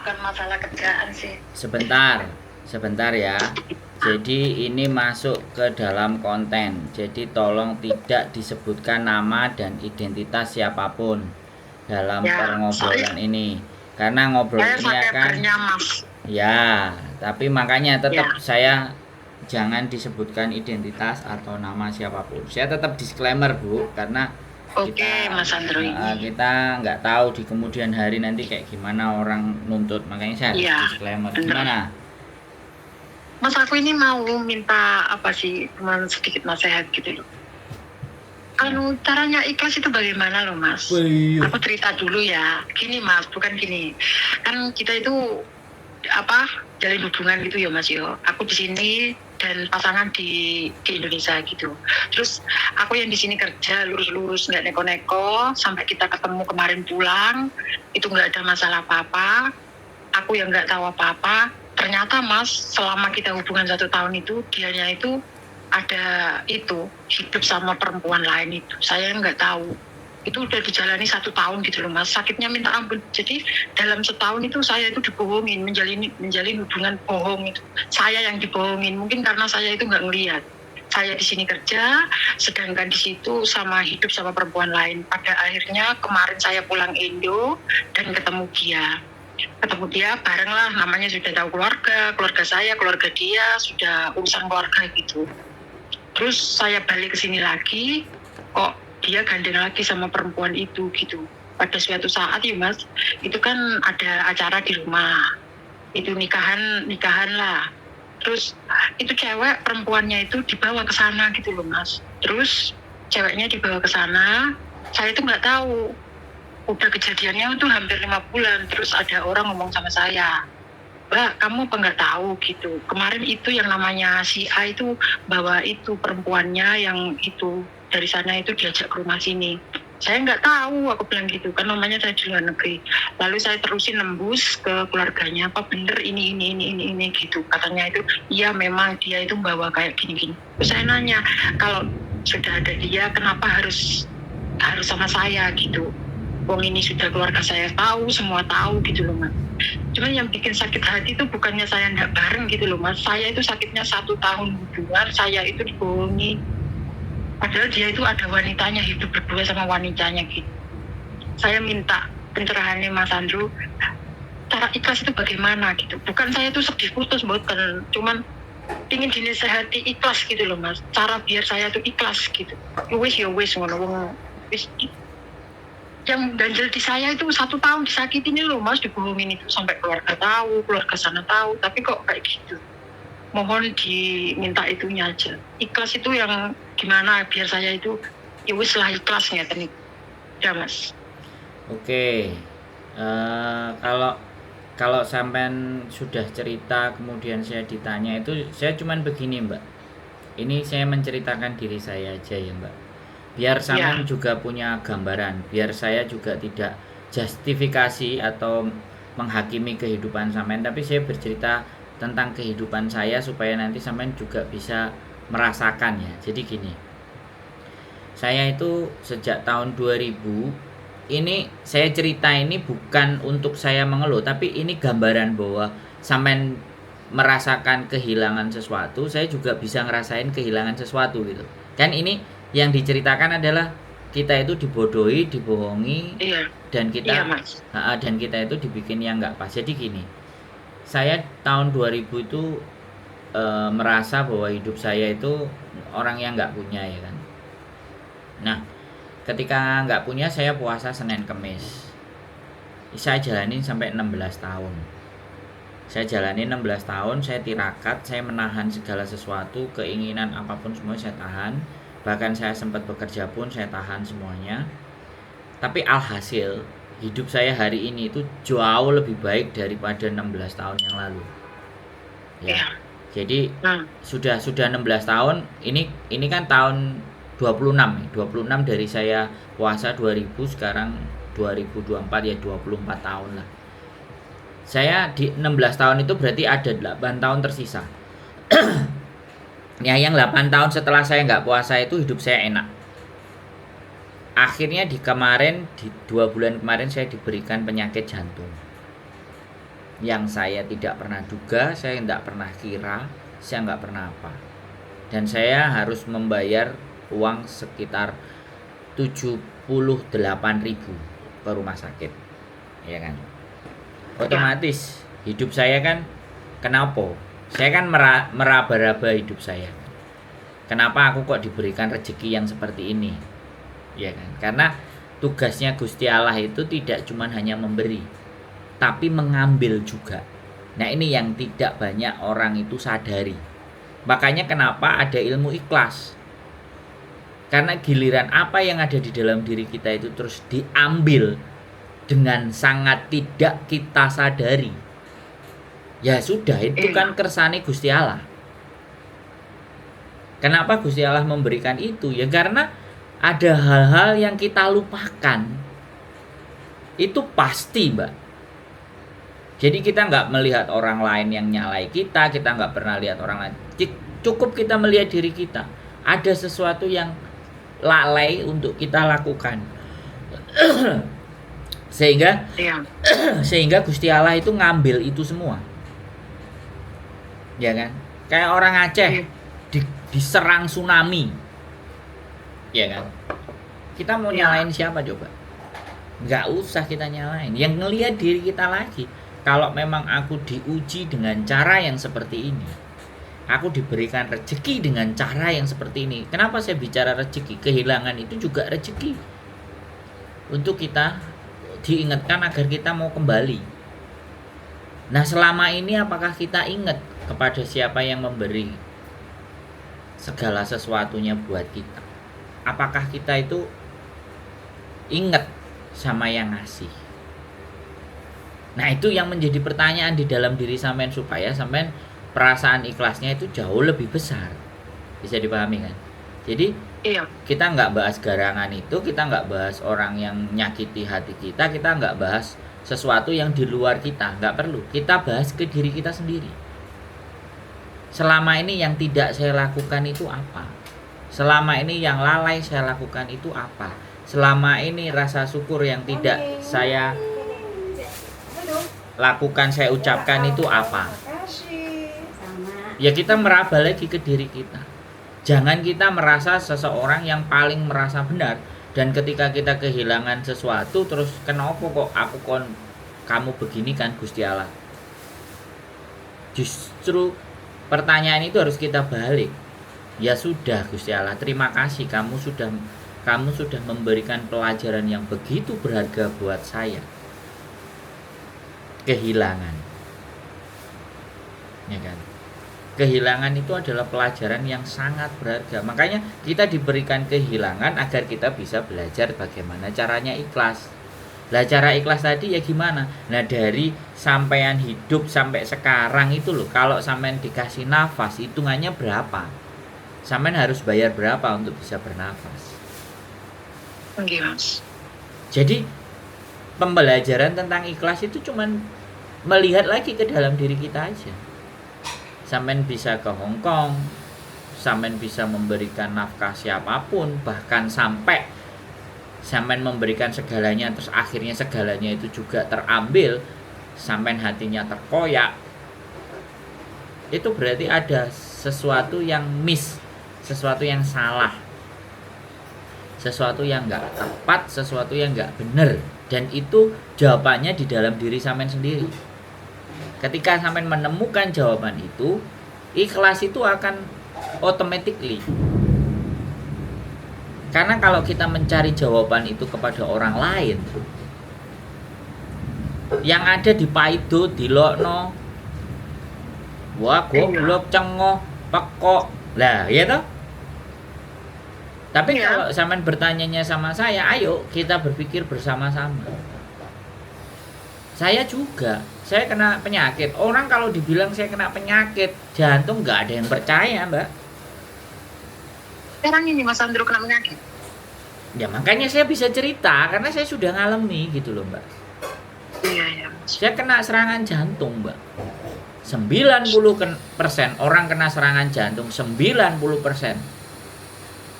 Bukan masalah kerjaan sih. Sebentar, sebentar ya. Jadi ini masuk ke dalam konten. Jadi tolong tidak disebutkan nama dan identitas siapapun dalam Ya, perngobrolan saya ini. Karena ngobrol saya ini akan subscribernya Mas. ya, tapi makanya tetap Ya, saya jangan disebutkan identitas atau nama siapapun. Saya tetap disclaimer, Bu, karena oke kita Mas Andro ini. kita nggak tahu di kemudian hari nanti kayak gimana orang nuntut. Makanya saya harus Iya, disclaimer. bener. Gimana? Mas, aku ini mau minta apa sih, cuman sedikit nasihat gitu loh. Anu, caranya ikhlas itu bagaimana loh, Mas? Iya. Aku cerita dulu ya. Gini Mas, bukan gini. Kan kita itu apa, jalin hubungan gitu ya Mas yo. Aku di sini dan pasangan di Indonesia gitu. Terus aku yang di sini kerja lurus-lurus nggak neko-neko sampai kita ketemu kemarin pulang itu nggak ada masalah apa-apa. Aku yang nggak tahu apa-apa. Ternyata Mas, selama kita hubungan 1 tahun itu dianya itu ada itu hidup sama perempuan lain itu. Saya nggak tahu. Itu udah dijalani 1 tahun gitu loh Mas. Sakitnya minta ampun. Jadi dalam setahun itu saya itu dibohongin, menjalin hubungan bohong itu. Saya yang dibohongin. Mungkin karena saya itu nggak ngelihat. Saya di sini kerja, sedangkan di situ sama hidup sama perempuan lain. Pada akhirnya kemarin saya pulang Indo dan ketemu dia. Ketemu dia bareng lah, namanya sudah tahu keluarga, keluarga saya, keluarga dia, sudah urusan keluarga gitu. Terus saya balik ke sini lagi, kok dia gandeng lagi sama perempuan itu gitu. Pada suatu saat ya Mas, itu kan ada acara di rumah, itu nikahan lah. Terus itu cewek perempuannya itu dibawa ke sana gitu loh Mas. Terus ceweknya dibawa ke sana, saya itu nggak tahu. Udah kejadiannya itu hampir 5 bulan, terus ada orang ngomong sama saya, Mbak, kamu apa nggak tahu gitu. Kemarin itu yang namanya si A itu bawa itu perempuannya yang itu dari sana itu diajak ke rumah sini. Saya nggak tahu, aku bilang gitu, kan namanya saya di luar negeri. Lalu saya terusin nembus ke keluarganya, apa bener ini gitu. Katanya itu, iya memang dia itu bawa kayak gini-gini. Terus saya nanya, kalau sudah ada dia, kenapa harus sama saya gitu. Wong ini sudah keluarga saya tahu, semua tahu gitu loh Mas. Cuman yang bikin sakit hati itu bukannya saya nggak bareng gitu loh Mas. Saya itu sakitnya 1 tahun hubungan, saya itu dibohongi. Padahal dia itu ada wanitanya, hidup berdua sama wanitanya gitu. Saya minta pencerahannya Mas Andrew, cara ikhlas itu bagaimana gitu. Bukan saya itu sedih putus, bukan. Cuman ingin dinasehati ikhlas gitu loh Mas. Cara biar saya tuh ikhlas gitu. Wis ya wis ngono wong wis. Yang ganjel di saya itu 1 tahun disakitin loh Mas, dibohongin itu sampai keluarga tahu, keluarga sana tahu, tapi kok kayak gitu. Mohon diminta itunya aja. Ikhlas itu yang gimana biar saya itu ya wis lah ikhlas ngeten iki. Ya Mas. Oke. Kalau sampean sudah cerita kemudian saya ditanya itu, saya cuman begini Mbak. Ini saya menceritakan diri saya aja ya Mbak. Biar sampean Ya. juga punya gambaran, biar saya juga tidak justifikasi atau menghakimi kehidupan sampean, tapi saya bercerita tentang kehidupan saya supaya nanti sampean juga bisa merasakan ya. Jadi gini, saya itu sejak tahun 2000, ini saya cerita ini bukan untuk saya mengeluh, tapi ini gambaran bahwa sampean merasakan kehilangan sesuatu, saya juga bisa ngerasain kehilangan sesuatu gitu. Kan ini yang diceritakan adalah kita itu dibodohi, dibohongi, iya, dan kita iya, Mas. Dan kita itu dibikin yang nggak pas. Jadi gini, saya tahun 2000 itu merasa bahwa hidup saya itu orang yang nggak punya ya kan. Nah, ketika nggak punya saya puasa Senin Kemis. Saya jalanin sampai 16 tahun. Saya jalanin 16 tahun, saya tirakat, saya menahan segala sesuatu, keinginan apapun semua saya tahan. Bahkan saya sempat bekerja pun saya tahan semuanya. Tapi alhasil hidup saya hari ini itu jauh lebih baik daripada 16 tahun yang lalu. Ya. Ya. Jadi sudah 16 tahun, ini kan tahun 26 nih, 26 dari saya puasa 2000, sekarang 2024 ya 24 tahun lah. Saya di 16 tahun itu berarti ada 8 tahun tersisa. Ya, yang 8 tahun setelah saya nggak puasa itu hidup saya enak. Akhirnya di kemarin, di 2 bulan kemarin saya diberikan penyakit jantung. Yang saya tidak pernah duga, saya tidak pernah kira, saya nggak pernah apa. Dan saya harus membayar uang sekitar 78.000 ke rumah sakit. Ya kan? Otomatis hidup saya kan kenapa? Saya kan meraba-raba hidup saya. Kenapa aku kok diberikan rezeki yang seperti ini? Ya kan? Karena tugasnya Gusti Allah itu tidak cuma hanya memberi, tapi mengambil juga. Nah, ini yang tidak banyak orang itu sadari. Makanya kenapa ada ilmu ikhlas? Karena giliran apa yang ada di dalam diri kita itu terus diambil dengan sangat tidak kita sadari. Ya sudah, itu kan kersane Gusti Allah. Kenapa Gusti Allah memberikan itu? Ya karena ada hal-hal yang kita lupakan. Itu pasti, Mbak. Jadi kita nggak melihat orang lain yang nyalahi kita, kita nggak pernah lihat orang lain. Cukup kita melihat diri kita. Ada sesuatu yang lalai untuk kita lakukan. Sehingga sehingga Gusti Allah itu ngambil itu semua. Ya kan? Kayak orang Aceh diserang tsunami. Ya kan? Kita mau nyalahin siapa coba? Nggak usah kita nyalahin. Yang ngelihat diri kita lagi. Kalau memang aku diuji dengan cara yang seperti ini, aku diberikan rezeki dengan cara yang seperti ini. Kenapa saya bicara rezeki? Kehilangan itu juga rezeki. Untuk kita diingatkan agar kita mau kembali. Nah, selama ini apakah kita ingat kepada siapa yang memberi segala sesuatunya buat kita? Apakah kita itu ingat sama yang ngasih? Nah, itu yang menjadi pertanyaan di dalam diri sampean supaya sampean perasaan ikhlasnya itu jauh lebih besar. Bisa dipahami kan? Jadi kita nggak bahas garangan itu, kita nggak bahas orang yang nyakiti hati kita, kita nggak bahas sesuatu yang di luar kita, nggak perlu. Kita bahas ke diri kita sendiri. Selama ini yang tidak saya lakukan itu apa? Selama ini yang lalai saya lakukan itu apa? Selama ini rasa syukur yang tidak saya lakukan, saya ucapkan itu apa? Ya kita meraba lagi ke diri kita. Jangan kita merasa seseorang yang paling merasa benar, dan ketika kita kehilangan sesuatu terus kenapa kok aku kon kamu begini kan Gusti Allah. Justru pertanyaan itu harus kita balik. Ya sudah Gusti Allah, terima kasih kamu sudah memberikan pelajaran yang begitu berharga buat saya. Kehilangan. Ya kan? Kehilangan itu adalah pelajaran yang sangat berharga. Makanya kita diberikan kehilangan agar kita bisa belajar bagaimana caranya ikhlas. Lah cara ikhlas tadi ya gimana? Nah dari sampean hidup sampai sekarang itu loh, kalau sampean dikasih nafas hitungannya berapa? Sampean harus bayar berapa untuk bisa bernafas? Nggih, Mas. Jadi pembelajaran tentang ikhlas itu cuman melihat lagi ke dalam diri kita aja. Sampean bisa ke Hong Kong, sampean bisa memberikan nafkah siapapun, bahkan sampai sampean memberikan segalanya, terus akhirnya segalanya itu juga terambil, sampean hatinya terkoyak. Itu berarti ada sesuatu yang miss, sesuatu yang salah, sesuatu yang nggak tepat, sesuatu yang nggak benar. Dan itu jawabannya di dalam diri sampean sendiri. Ketika sampean menemukan jawaban itu, ikhlas itu akan automatically. Karena kalau kita mencari jawaban itu kepada orang lain, yang ada di paido, dilokno, wah goblok, cengoh, pekok, lah ya toh. Tapi kalau sampean bertanyanya sama saya, ayo kita berpikir bersama-sama. Saya juga, saya kena penyakit. Orang kalau dibilang saya kena penyakit jantung nggak ada yang percaya, Mbak. Sekarang ini Mas Andro kena penyakit. Ya makanya saya bisa cerita karena saya sudah ngalami gitu loh, Mbak. Iya, iya, Mas. Saya kena serangan jantung, Mbak. 90% orang kena serangan jantung, 90%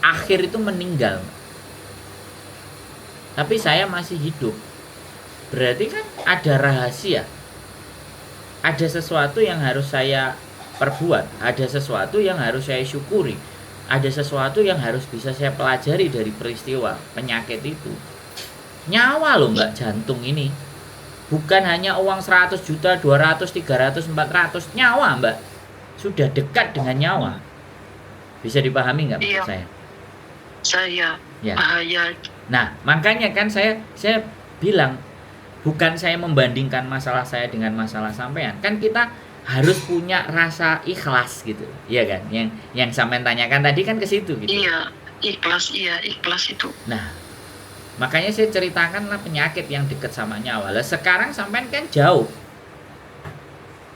akhir itu meninggal, Mbak. Tapi saya masih hidup. Berarti kan ada rahasia. Ada sesuatu yang harus saya perbuat, ada sesuatu yang harus saya syukuri, ada sesuatu yang harus bisa saya pelajari dari peristiwa penyakit itu. Nyawa loh Mbak, jantung ini. Bukan hanya uang 100 juta, 200, 300, 400, nyawa Mbak. Sudah dekat dengan nyawa. Bisa dipahami nggak maksud Iya. saya? Saya Ya. bahaya. Nah, makanya kan saya bilang bukan saya membandingkan masalah saya dengan masalah sampean. Kan kita harus punya rasa ikhlas gitu. Iya kan? Yang sampean tanyakan tadi kan ke situ gitu. Iya, ikhlas, iya, ikhlas itu. Nah, makanya saya ceritakan lah penyakit yang dekat sama nyawa. Lah sekarang sampean kan jauh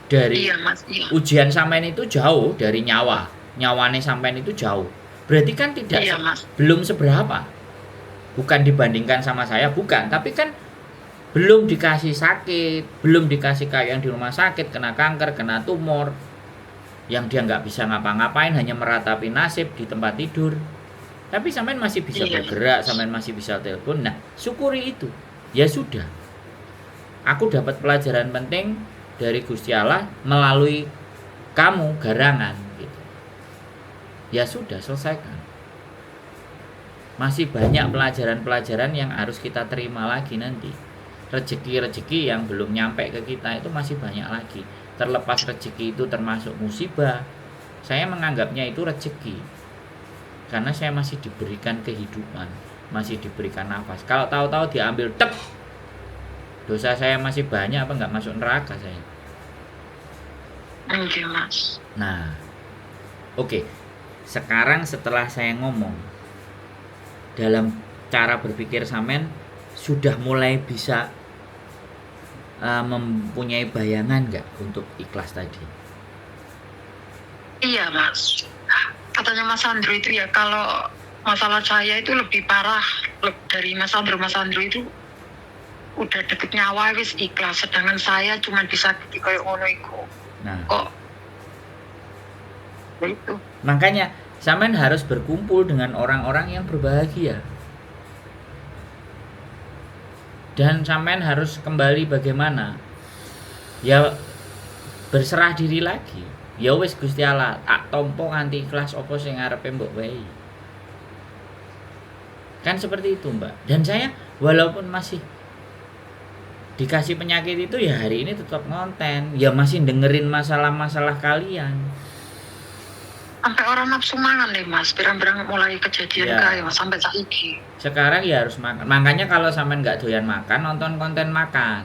dari Iya, Mas, iya. ujian sampean itu jauh dari nyawa. Nyawane sampean itu jauh. Berarti kan tidak Iya, Mas. belum seberapa. Bukan dibandingkan sama saya, bukan, tapi kan belum dikasih sakit, belum dikasih kayak yang di rumah sakit, kena kanker, kena tumor, yang dia nggak bisa ngapa-ngapain, hanya meratapi nasib di tempat tidur. Tapi sampean masih bisa bergerak, sampean masih bisa telepon. Nah, syukuri itu. Ya sudah. Aku dapat pelajaran penting dari Gusti Allah melalui kamu garangan gitu. Ya sudah, selesaikan. Masih banyak pelajaran-pelajaran yang harus kita terima lagi nanti. Rezeki-rezeki yang belum nyampe ke kita itu masih banyak lagi. Terlepas rezeki itu termasuk musibah, saya menganggapnya itu rezeki. Karena saya masih diberikan kehidupan, masih diberikan nafas. Kalau tahu-tahu diambil tek, dosa saya masih banyak apa nggak masuk neraka saya? Oke, Mas. Nah, oke. Sekarang setelah saya ngomong, dalam cara berpikir sampean sudah mulai bisa mempunyai bayangan nggak untuk ikhlas tadi? Iya, Mas. Katanya Mas Andro itu ya, kalau masalah saya itu lebih parah dari Mas Andro. Mas Andro itu udah deket nyawa wis ikhlas, sedangkan saya cuma disakiti kayak ngono iku. Nah, kok itu. Makanya sampean harus berkumpul dengan orang-orang yang berbahagia. Dan sampean harus kembali bagaimana? Ya berserah diri lagi. Ya wis Gusti Allah, tak tompo nganti ikhlas apa sing arepe mbok wehi. Kan seperti itu, Mbak. Dan saya walaupun masih dikasih penyakit itu ya hari ini tetap ngonten, ya masih dengerin masalah-masalah kalian. Sampai orang nafsu mangan deh, Mas, pirang-pirang mulai kejadian Ya. kae, Mas, sampai saiki. Sekarang ya harus makan. Makanya kalau sampean nggak doyan makan, nonton konten makan.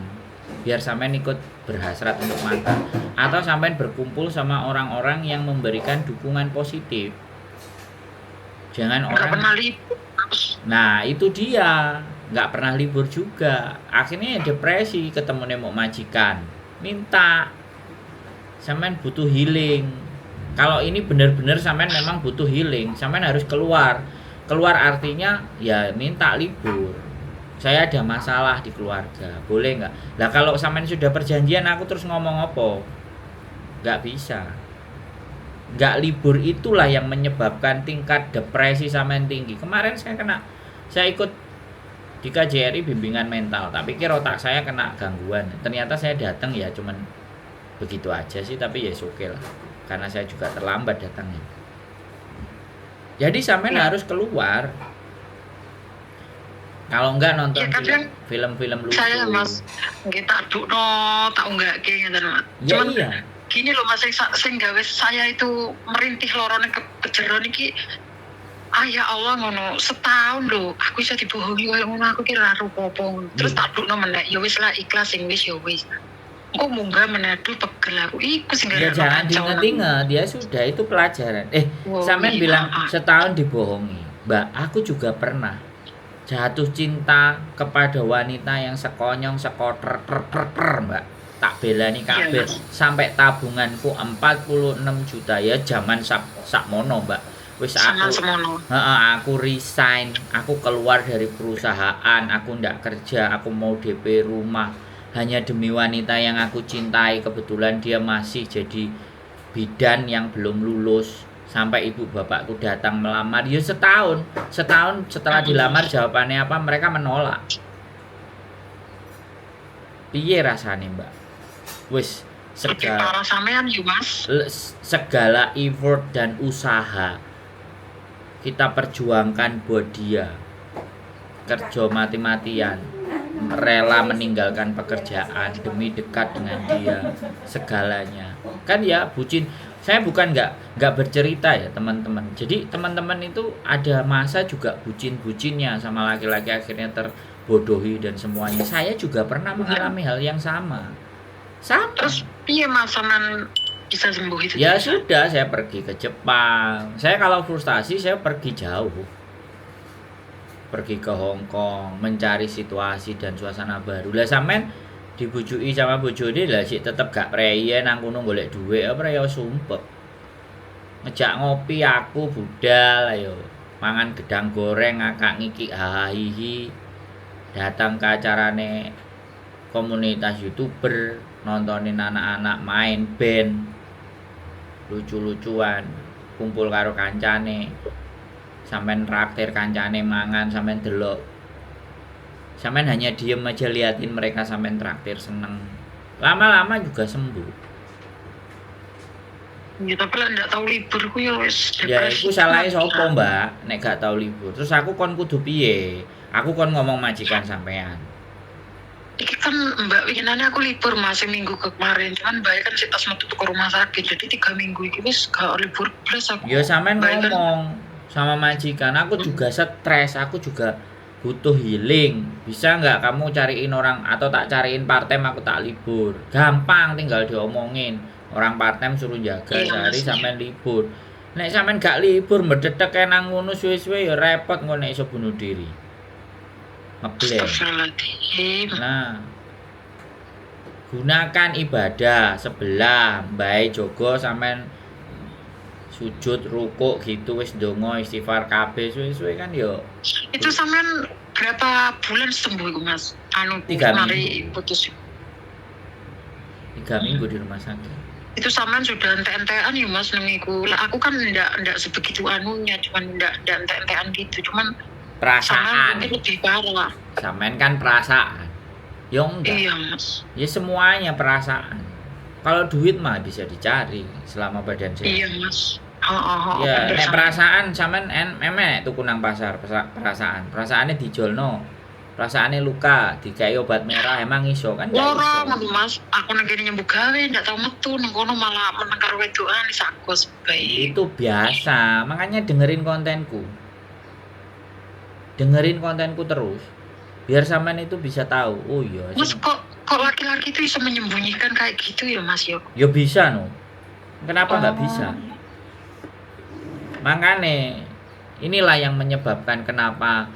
Biar sampean ikut berhasrat untuk makan. Atau sampean berkumpul sama orang-orang yang memberikan dukungan positif. Jangan Nggak orang pernah libur, Mas. Nah, itu dia. Nggak pernah libur juga. Akhirnya ya depresi, ketemu nemo majikan. Minta. Sampean butuh healing. Kalau ini benar-benar sampean memang butuh healing, sampean harus keluar. Keluar artinya ya minta libur. Saya ada masalah di keluarga, boleh nggak? Lah kalau sampean sudah perjanjian, aku terus ngomong apa? Nggak bisa. Nggak libur itulah yang menyebabkan tingkat depresi sampean tinggi. Kemarin saya ikut di KJRI bimbingan mental, tapi kira otak saya kena gangguan. Ternyata saya datang ya cuman begitu aja sih, tapi ya oke lah. Karena saya juga terlambat datangnya. Jadi sampean harus keluar. Kalau enggak nonton Ya, kadang film-film lucu. Saya, Mas, nggih tak dukno, tak unggahke ngeten, Mas. Ya, Cuman iya. gini loh, Mas, sing gawe saya itu merintih lorone kejeron iki. Ah ya Allah ngono, setahun lho aku iso dibohongi koyo ngono, aku kira ora apa-apa ngono. Terus tak dukno meneh, ya wis lah ikhlas sing wis ya wis. Engko munggah meneh aduh pegel aku. Iku sing Ya gawe jangan kacau. diinget-inget, ya sudah itu pelajaran. Oh, Sampean iya. bilang setahun dibohongi. Mbak, aku juga pernah jatuh cinta kepada wanita yang sekonyong sekoter ter, ter, ter, Mbak. Tak belani Iya, kabeh Mas. sampai tabunganku 46 juta ya zaman sak mono, Mbak. Wis Sama aku semono. Heeh, aku resign, aku keluar dari perusahaan, aku ndak kerja, aku mau DP rumah hanya demi wanita yang aku cintai. Kebetulan dia masih jadi bidan yang belum lulus. Sampai ibu bapakku datang melamar, ya setahun. Setahun setelah dilamar jawabannya apa? Mereka menolak. Piye rasane, Mbak? Wis Lebih Segala parah sampean yo, Mas. Segala effort dan usaha kita perjuangkan buat dia, kerja mati-matian, rela meninggalkan pekerjaan demi dekat dengan dia, segalanya kan ya bucin. Saya bukan nggak bercerita ya teman-teman, jadi teman-teman itu ada masa juga bucin-bucinnya sama laki-laki, akhirnya terbodohi dan semuanya. Saya juga pernah mengalami hal yang sama sama. Terus piye Mas sampean bisa sembuh itu Ya tadi? sudah, saya pergi ke Jepang. Saya kalau frustasi saya pergi jauh, pergi ke Hong Kong mencari situasi dan suasana baru lah. Sampean dibujuki sama bojone lah sik tetep gak prei nang kono golek dhuwit apa ya, sumpek ngejak ngopi aku budal, ayo mangan gedang goreng, ngakak ngikik hahaha, datang ke acarane komunitas youtuber, nontonin anak-anak main band lucu-lucuan, kumpul karo kancane, sampean traktir kancane mangan, sampean delok, sampean hanya diem aja liatin mereka, sampean traktir seneng, lama-lama juga sembuh. Ya tapi lah ndak tau libur ku ya wis Ya depresi. iku salahe sapa, Mbak, nek gak tau libur? Terus aku kon kudu piye? Aku kon ngomong majikan sampean? Iki kan Mbak winginane aku libur Mas minggu kemarin. Cuman Mbak kan sik tas metu ke rumah sakit. Jadi 3 minggu iki wis gak libur plus aku. Ya sampean Mbak kan ngomong sama majikan, aku juga stres, aku juga butuh healing. Bisa nggak kamu cariin orang atau tak cariin part time, aku tak libur. Gampang, tinggal diomongin. Orang part time suruh jaga Iya sehari Mas, iya. sampean libur. Nek sampean gak libur mbedhedhek nang ngono suwe-suwe ya repot, ngono nek iso bunuh diri. Ngebleng. Astagfirullahaladzim. Nah, gunakan ibadah sebelah, baik jogo sampean sujud rukuk gitu, wis ndonga istighfar kabeh, suwe-suwe kan yo. Itu sampean berapa bulan sembuh iku Mas? Anu tiga mari minggu putus. 3 minggu di rumah sakit. Itu sampean sudah ente-entean ya Mas nang iku. Lah aku kan ndak ndak sebegitu anunya, cuman ndak ndak ente-entean gitu. Cuman sampean Perasaan mungkin lebih parah. sampean kan perasaan ya enggak, Iya Mas. ya semuanya perasaan. Kalau duit mah bisa dicari selama badan sehat. Iya Mas. Oh, oh, oh, Ya bener nek sampean. perasaan sampean emek tuku nang pasar perasaan perasaannya dijolno, perasaannya luka dikai obat merah emang iso kan? Gak Loro iso. ngono Mas, aku nang kene nyambut gawe ndak tau metu nang kono malah meneng karo wedokan sakos bae. Itu biasa, makanya dengerin kontenku, dengerin kontenku terus biar sampean itu bisa tahu, oh iya Mas sing kok kok laki-laki itu bisa menyembunyikan kayak gitu ya Mas yo? ya bisa no, kenapa nggak bisa? Oh. Makanya inilah yang menyebabkan kenapa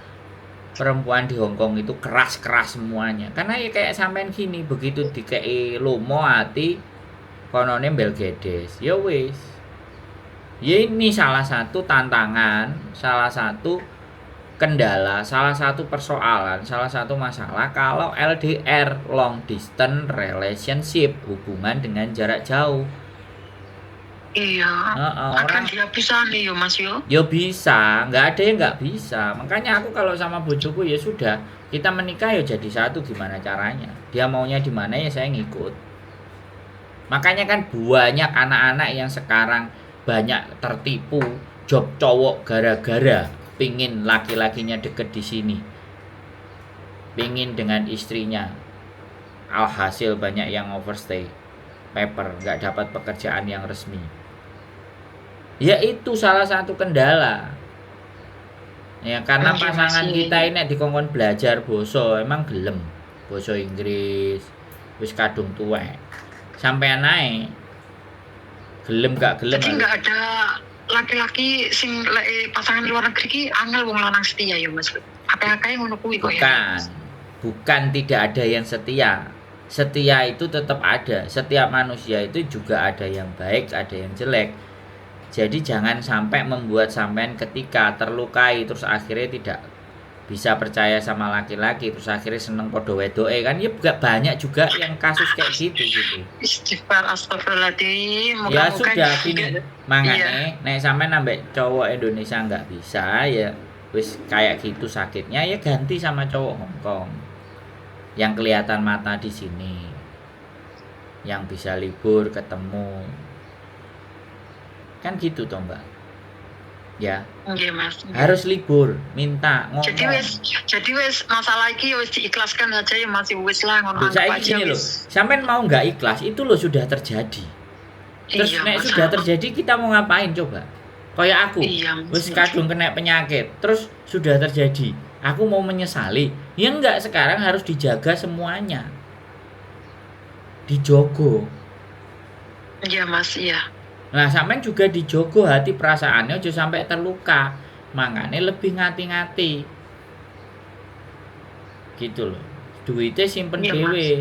perempuan di Hong Kong itu keras-keras semuanya, karena ya kayak sampean gini, begitu dikei lomo hati konone belgedes ya wis. Ya ini salah satu tantangan, salah satu kendala, salah satu persoalan, salah satu masalah kalau LDR, long distance relationship, hubungan dengan jarak jauh. Iya, Heeh, akan orang dihapusane yo Mas yo. ya bisa, nggak ada yang nggak bisa. Makanya aku kalau sama bojoku ya sudah, kita menikah ya jadi satu, gimana caranya. Dia maunya di mana ya saya ngikut. Makanya kan banyak anak-anak yang sekarang banyak tertipu job cowok gara-gara pingin laki-lakinya deket di sini, pingin dengan istrinya. Alhasil banyak yang overstay paper, nggak dapat pekerjaan yang resmi. Ya itu salah satu kendala. Ya karena Iya Mas pasangan iya. kita ini dikongkon belajar boso emang gelem boso Inggris, wis kadung tuwek. Sampean naik gelem gak gelem Jadi harus. nggak ada laki-laki sing lek pasangan luar negeri ki angel wong lanang setia ya Mas. Akeh-akeh ngono kuwi kok ya. Bukan, bukan tidak ada yang setia. Setia itu tetap ada. Setiap manusia itu juga ada yang baik, ada yang jelek. Jadi jangan sampai membuat sampean ketika terlukai terus akhirnya tidak bisa percaya sama laki-laki, terus akhirnya seneng podo wedoke kan ya, juga banyak juga yang kasus kayak gitu gitu. Istighfar astagfirullahaladzim. Ya Moga-moga sudah gini, iya. mangane nek sampean nambah cowok Indonesia nggak bisa ya wis kayak gitu sakitnya, ya ganti sama cowok Hongkong yang kelihatan mata di sini. Yang bisa libur ketemu. Kan gitu toh, Mbak. Ya, Nggih, Mas. Nggih. harus libur, minta, Jadi ngomong. wis jadi wis masalah iki wis diikhlaskan aja ya, Mas, wis lah ngono, Loh, anggap saiki aja gini loh, wis. sampean mau nggak ikhlas itu loh sudah terjadi. Terus Iya, nek Mas. sudah terjadi kita mau ngapain coba? Kayak aku, Iya, Mas. wis kadung kena penyakit, terus sudah terjadi. Aku mau menyesali. Ya enggak, sekarang harus dijaga semuanya. Dijogo. Iya, Mas, iya. Nah, sampean juga dijogo hati perasaannya aja sampai terluka. Makanya lebih ngati-ngati. Gitu loh. Duitnya simpen Iya, Mas. dhewe.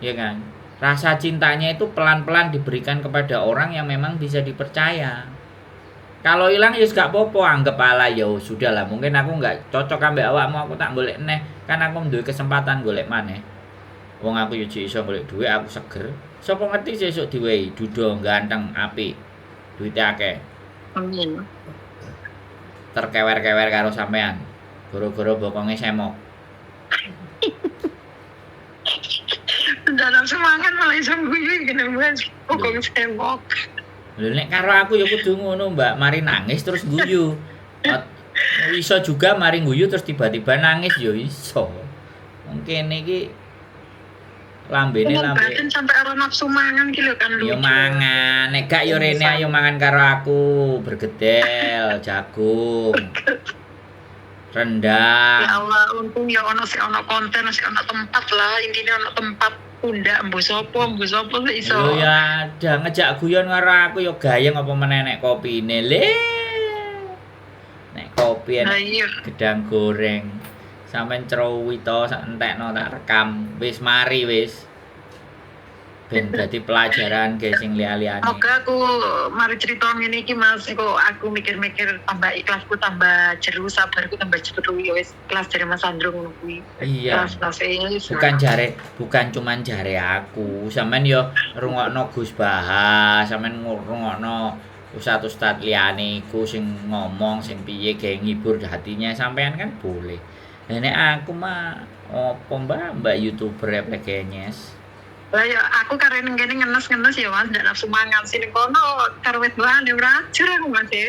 Ya kan? Rasa cintanya itu pelan-pelan diberikan kepada orang yang memang bisa dipercaya. Kalau hilang ya gak apa-apa, anggap ala ya sudah lah, mungkin aku nggak cocok ambek awakmu, aku tak golek neh. Kan aku duwe kesempatan golek maneh. Wong aku yo jek iso golek duit, aku seger. Sapa ngerti sesuk diwehi duda ganteng apik. Duite akeh. Amin. Terkewer-kewer karo sampean. Goro-goro bokonge semok. Dalam semangat malah iso guyu gini, Mas. Pokoknya semok. Lho, nek karo aku ya kudu ngono, Mbak. Mari nangis terus guyu. Iso juga mari guyu terus tiba-tiba nangis ya iso. Mungkin iki lambene Wong lambe. batin sampai ora nafsu mangan ki lho kan Yo lucu. mangan, nek gak yo rene ayo mangan karo aku, bergedel, jagung, Ya rendang. Allah, untung ya ono sih, ono konten, sih ono tempat lah, intinya ono tempat pundak mbuh sapa sih iso. Lho ya ada ngejak guyon karo aku yo gayeng apa meneh nek kopine. Le. Nek kopi Nah enek iya. gedang goreng. Sampeyan crowito sak entekno tak rekam. Wis mari wis. Ben dadi pelajaran ge sing liya-liyane. Moga aku mari cerita ngene iki, Mas, kok aku mikir-mikir tambah ikhlasku tambah jeru, sabarku tambah jeru, ya wis ikhlas dari Mas Andro ngono kuwi. Iya. Ikhlas wis. Bukan jare, bukan cuman jare aku. Sampeyan yo rungokno Gus Baha, sampeyan ngrungokno ustad-ustad liyane iku sing ngomong sing piye gawe ngibur hatinya sampean kan boleh. Lah nek aku mah opo Mbak, Mbak YouTuber PGNS. Lah ya aku karo ning kene ngenes-ngenes ya, Mas, ndak nafsu mangan sing ning kono karo wedokan ya ora aku, Mas ya.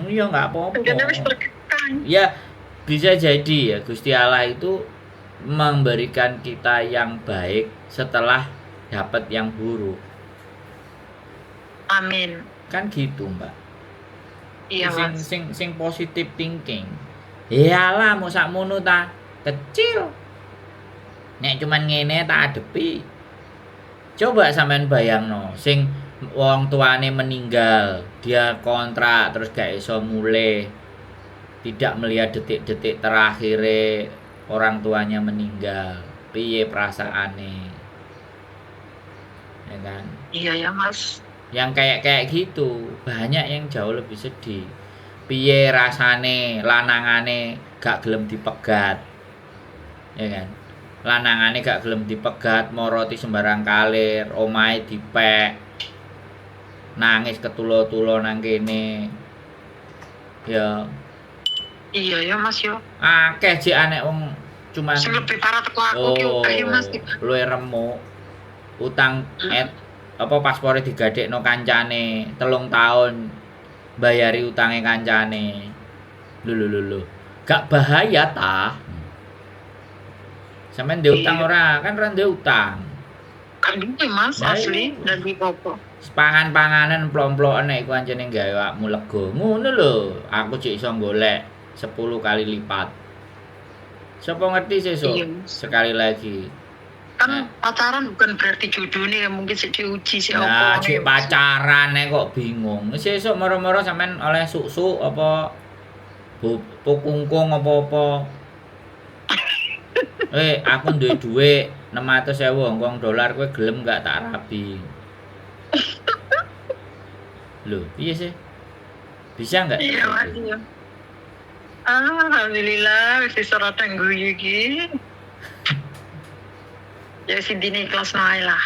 Ya nggak apa-apa. Kene wis terkekang. Ya bisa jadi ya Gusti Allah itu memberikan kita yang baik setelah dapat yang buruk. Amin. Kan gitu, Mbak. Iya, Sing Mas. sing sing positive thinking. Iyalah mau sakmono ta, kecil. Nek cuman ngene tak adepi. Coba sampean bayangno, sing wong tuane meninggal, dia kontrak terus gak iso mulih. Tidak melihat detik-detik terakhire orang tuanya meninggal. Piye perasaane? Ya kan? Iya ya, Mas. Yang kayak kayak gitu banyak yang jauh lebih sedih. Piye rasane lanangane gak gelem dipegat, ya kan? Lanangane gak gelem dipegat, moroti sembarang kalir, omahe dipek, nangis ketulo-tulo nang kene. Ya Iya ya, Mas yo. Akeh jek anek wong cuman Sing lebih parah teko aku ki oh akeh ya, Mas. Luwih remuk. Utang et apa paspore digadekno kancane 3 tahun bayari utange kancane. Lho lho lho lho. Gak bahaya ta? Sampeyan ndek utang Iya. ora? Kan ora ndek utang. Kan duwe, Mas, Lah asli iya. dan duwe apa. Pangan-panganan plong-ploken nek iku ancene gawe awakmu lega. Ngono lho, aku cek iso golek 10 kali lipat. Sapa ngerti sesuk? Iya, Mas. Sekali lagi. Kan pacaran bukan berarti jodoh nih, mungkin sik diuji sik Nah, apa. cek pacaran nek kok bingung. Sesuk moro-moro sampean oleh suk-suk apa pokungkung apa-apa. Eh, aku duwe dhuwit 600.000 Hongkong dolar, kowe gelem gak tak rabi? Loh, piye sih? Bisa nggak Iya, Mas, terjadi? iya. Alhamdulillah wis iso rada guyu iki. Ya wis intine ikhlas wae lah.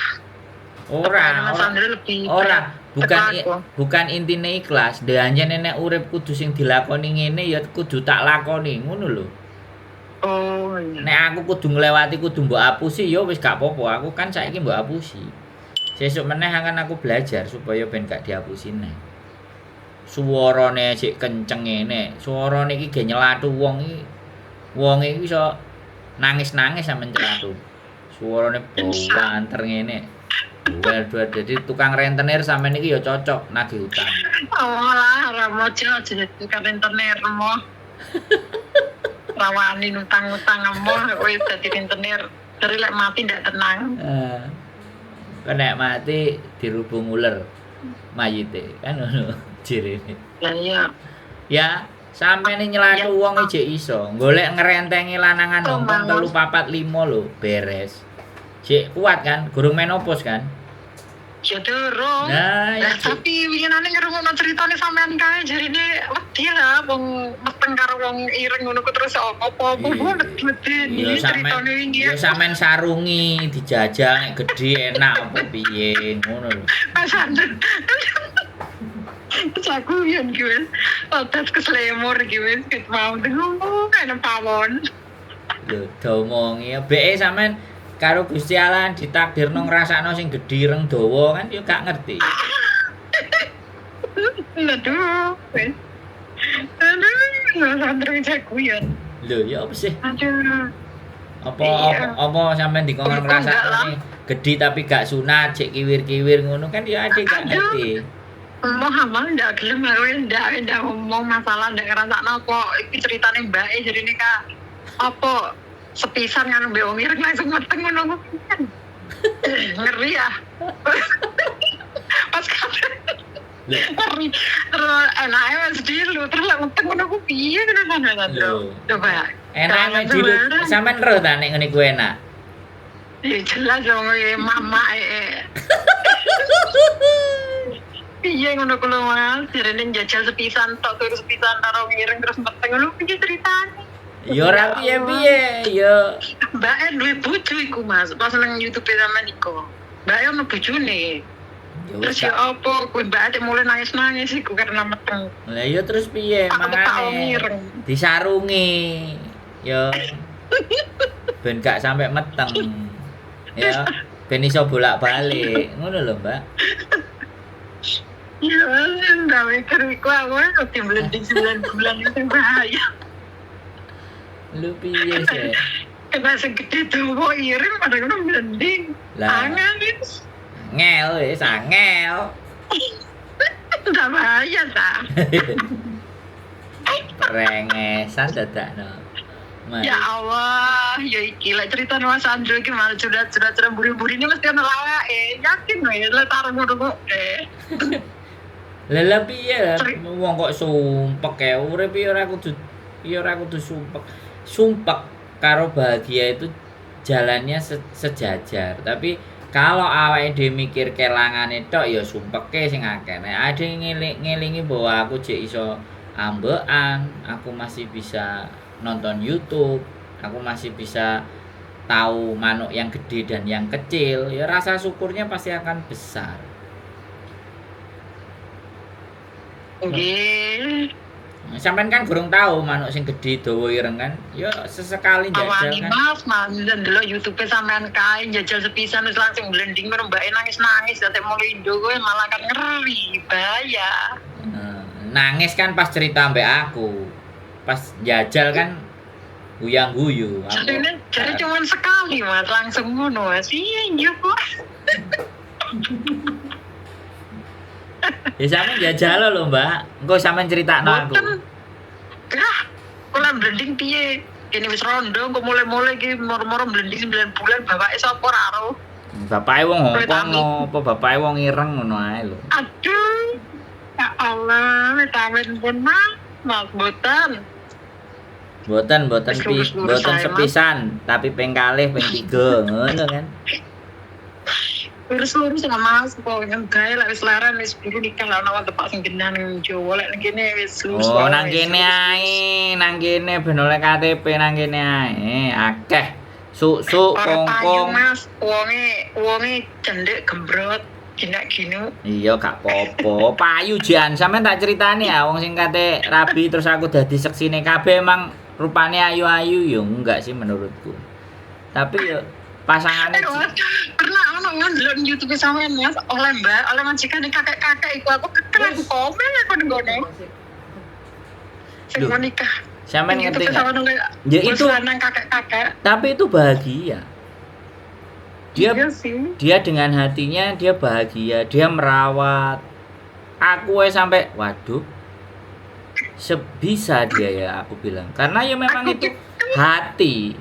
Ora, Mas ora. Andro lebih Ora, berat bukan teko aku. bukan intine ikhlas. Anjene nek urip kudu sing dilakoni ngene ya kudu tak lakoni, ngono lho. Oh iya. Nek aku kudu nglewati kudu mbok apusi ya wis gak apa-apa, aku kan saiki mbok apusi. Sesuk meneh akan aku belajar supaya ben gak diapusi neh. Suarane sik kenceng ngene, suarane iki ge nyelatu wong iki. Wong iki iso nangis-nangis sampe nyelatu. Suarane banter ngene. Duar-duar jadi tukang rentenir sampean iki ya cocok nagih utang. Oh lah, ora mojo aja tukang rentenir mo. Rawani utang-utang mo wis dadi rentenir. Dari lek mati ndak tenang. Nek mati dirubung uler mayite kan ngono jirine. Lah iya. Ya, sampeyan nyelatu wong ijek iso, golek ngrentengi lanangan Hongkong 3 4 5 lho, beres. Jek kuat kan, gurung menopause kan? Ya durung. Nah, ya tapi winginane ngrungokno ceritane sampean kae jarine wedi lah wong meteng karo wong ireng ngono ku terus apa-apa wedi ceritane wingi. Ya sampean sarungi dijajal nek gedhe enak apa piye ngono lho. Mas Andrew. Terus aku yen ki wis otot keslemur ki wis ket mau kene pawon. Lho domongi beke sampean karo Gusti Allah ditakdirno ngrasakno sing gedhe ireng dawa kan ya gak ngerti. Aduh. Aduh, santri jagoan. Lho, ya apa sih? Aduh. Apa sampean dikongkon ngrasakno gedhe tapi gak sunat, cek kiwir-kiwir ngono kan ya ade gak ngerti. Ngomong amal ndak gelem aku ndak ngomong masalah ndak ngrasakno kok iki ceritane mbake jarine Kak. Apa sepisan kan mbek wong ireng langsung meteng ngono kan. Ngeri ya. Pas kabeh. Ngeri. Terus enake wis dilu terus lek meteng ngono ku piye ngono kan. Coba. Enake dilu sampean roh ta nek ngene ku enak. Ya jelas wong mama e. Piye ngono ku lho Mas, jarene njajal sepisan tok terus sepisan karo ireng terus meteng ngono piye ceritane? Ya ora piye-piye ya. Mbake duwe bojo iku Mas, pas nang YouTube sampean iku. Mbake ono bojone. Terus ya apa kuwi mbake mulai nangis-nangis iku karena meteng. Lah ya terus piye mangane? Disarungi. Ya. Ben gak sampe meteng. Ya, ben iso bolak-balik. Ngono lho, Mbak. Ya, ndak mikir iku aku wedi mlending 9 bulan itu bahaya. Lu piye sih? Kena sing gede dawa ireng pada ngono mlending. Angel wis. Ngel wis angel. Ndak bahaya ta. Rengesan dadakno. Ya Allah, ya iki lek cerita Mas Andrew iki malah curhat-curhat buri-burine mesti ono lawake. Yakin wae lek taruh ngono kok. Lah lha piye wong kok sumpek e urip iki ora kudu ya ora kudu sumpek. Sumpek karo bahagia itu jalannya sejajar. Tapi kalau awake dhewe mikir kelangane tok ya sumpeke sing akeh. Nek ade ngelingi bahwa aku jek iso ambekan, aku masih bisa nonton YouTube, aku masih bisa tahu manuk yang gede dan yang kecil, ya rasa syukurnya pasti akan besar. Nggih. Sampean kan gurung tahu manuk sing gedhe dawa ireng kan? Ya sesekali njajal kan. Mas, mas ndelok YouTube sampean kae njajal sepisan wis langsung blending ngono mbake nangis-nangis dadi mlindo kowe malah kan ngeri, bahaya. Nangis kan pas cerita mbek aku. Pas njajal kan guyang-guyu. Jadi cuman sekali Mas langsung ngono Mas. Iya iya kok. Ya sampean jajal lho, Mbak. Engko sampean critakno aku. Lah, kula blending piye? Kene wis rondo engko mulai-mulai iki moro-moro blending 9 bulan bapake sapa ora ro. Bapake wong Hongkong apa bapake wong ireng ngono ae lho. Aduh. Ya Allah, vitamin pun Mas, mas boten. Boten sepisan, tapi ping kalih, ping 3 ngono kan. Lurus-lurus sama Mas, pokoknya gawe lek wis leren wis buru nikah lah ana tempat sing genah nang Jawa lek nang kene wis lurus. Oh, nang kene ae, nang kene ben oleh KTP nang kene ae, akeh. Suk-suk kongkong. Mas, wonge cendhek gembrot, ginak-ginu. Iya, gak apa-apa. Payu jan, sampean tak critani ya wong sing kate rabi terus aku dadi seksine kabeh emang Rupane ayu-ayu yo enggak sih menurutku. Tapi yo pasangannya Mas, pernah ono ndelok YouTube sampean, Mas, oleh mbak, oleh majikan kakek-kakek iku aku kekel, aku komen aku ning ngono. Sing Loh, mau nikah. Sampean Ning ngerti YouTube nggak? sampean oleh Ya bos itu, lanang kakek-kakek. Tapi itu bahagia. Dia Iya sih. Dia dengan hatinya dia bahagia, dia merawat. Aku aja sampai waduh. Sebisa dia ya, aku bilang. Karena ya memang Aku itu hati.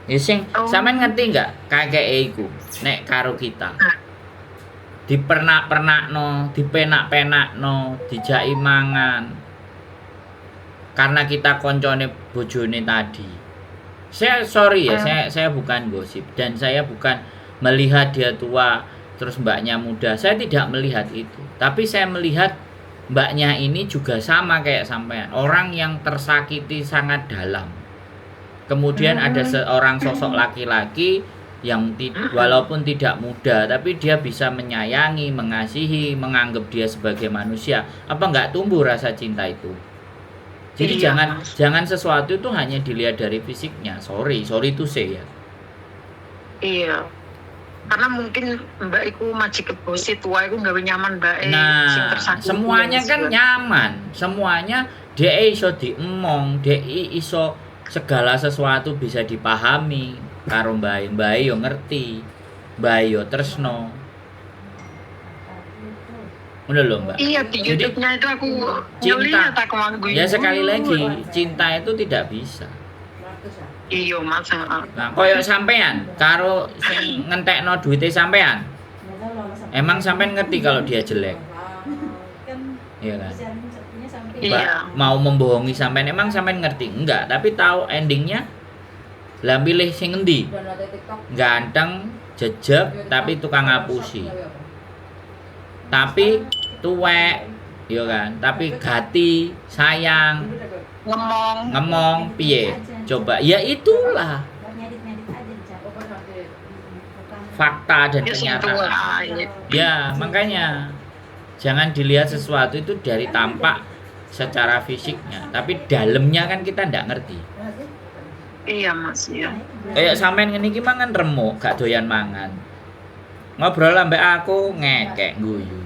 Ya sing sampean ngerti nggak kakek iku nek karo kita. Dipernak-pernakno, dipenak-penakno, dijaki mangan. Karena kita koncone bojone tadi. Saya sorry ya, saya bukan gosip dan saya bukan melihat dia tua terus mbaknya muda. Saya tidak melihat itu. Tapi saya melihat mbaknya ini juga sama kayak sampean, orang yang tersakiti sangat dalam. Kemudian ada seorang sosok laki-laki yang walaupun tidak muda tapi dia bisa menyayangi, mengasihi, menganggap dia sebagai manusia. Apa nggak tumbuh rasa cinta itu? Jadi Iya, jangan Mas. Jangan sesuatu itu hanya dilihat dari fisiknya. Sorry, sorry to say ya. Iya. Karena mungkin mbak iku majikan bose tua iku gawe nyaman mbak sing Nah, tersakiti semuanya ya, kan Mas. Nyaman. Semuanya dia iso diemong, dia iso segala sesuatu bisa dipahami karo mbae. Mbae yo ngerti. Mbae yo tresno. Ngono lho, Mbak. Iya, di Jadi, YouTube-nya itu aku cinta. ngeliat aku manggung. Ya sekali lagi, cinta itu tidak bisa. Iya, Mas. Heeh. Nah, koyo sampean karo sing ngentekno duite sampean. Emang sampean ngerti kalau dia jelek? Iya kan? Iya. Mbak mau membohongi sampean, emang sampean ngerti? Enggak, tapi tahu endingnya. Lah milih sing endi? Ganteng, jejeg, tapi tukang ngapusi. Tapi tuwek, ya kan? Tapi gati, sayang, Ngomong. Ngomong piye? Coba, ya itulah fakta dan Ya sing tua. kenyataan. Iya. Ya, makanya jangan dilihat sesuatu itu dari tampak secara fisiknya, tapi dalamnya kan kita ndak ngerti. Iya, Mas, iya. Kayak sampean ngene iki mangan remuk, gak doyan mangan. Ngobrol ambek aku ngekek guyu.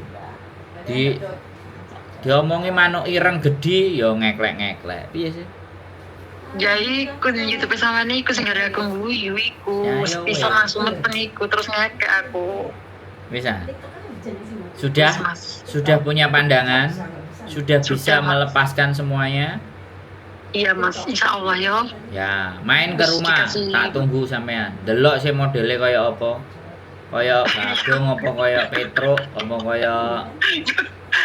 Diomongi manuk ireng gedhi ya ngeklek-ngeklek. Piye sih? Ya iku di YouTube sama niku sing gara aku guyu iku. Ya, ya Bisa wes. langsung meten iku terus ngekek aku. Bisa. Sudah Wis, Mas. Sudah punya pandangan, sudah bisa Sudah, Mas. Melepaskan semuanya. Iya, Mas, insya Allah ya. Ya, main ke Terus rumah, dikasih- tak tunggu sampean. Delok sih modelnya kaya apa. Kaya bagong apa kaya Petruk, apa kaya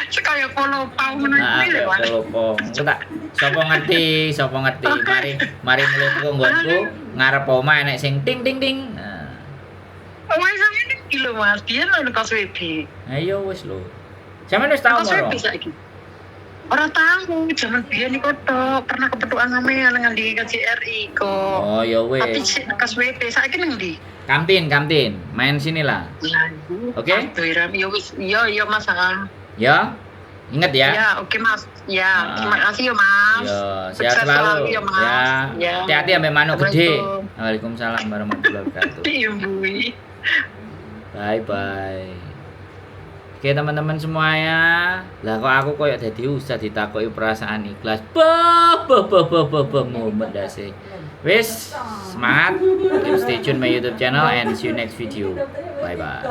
Sekaya polo pau ngono Nah, kuwi lho, kaya Mas. polo. Engko tak sapa ngerti, sapa ngerti. Mari mari mulutku nggonku ngarep omah enek sing ting ting ting. Nah, Omahe sampean iki lho, Mas, biyen lho kos WB. Ayo wis lho. Sampeyan wis tau Kos moro? WB saiki. Ora tahu, jaman biyen iku tok pernah kepethukan sampean nang di KJRI kok. Oh, ya Tapi wis. sik kos WB saiki nang ndi? Kamtin, Kamtin, main sini lah. Oke? Aduh, Ram, ya wis, iya iya Mas. Ah. Ya. Ingat ya. Ya, oke Mas. Ya, Ah. terima kasih ya Mas. Yo, sehat Sukses selalu. selalu ya, Mas. Ya. Ya. Hati-hati sampai manuk gede. Assalamualaikum. Waalaikumsalam warahmatullahi wabarakatuh. Iya, Bui. Bye bye. Oke teman-teman semuanya. Lah kok aku koyo dadi ustaz ditakoki perasaan ikhlas. Bah bah bah bah bah bah mumet dase. Wis, semangat. Keep stay tune my YouTube channel and see you next video. Bye bye.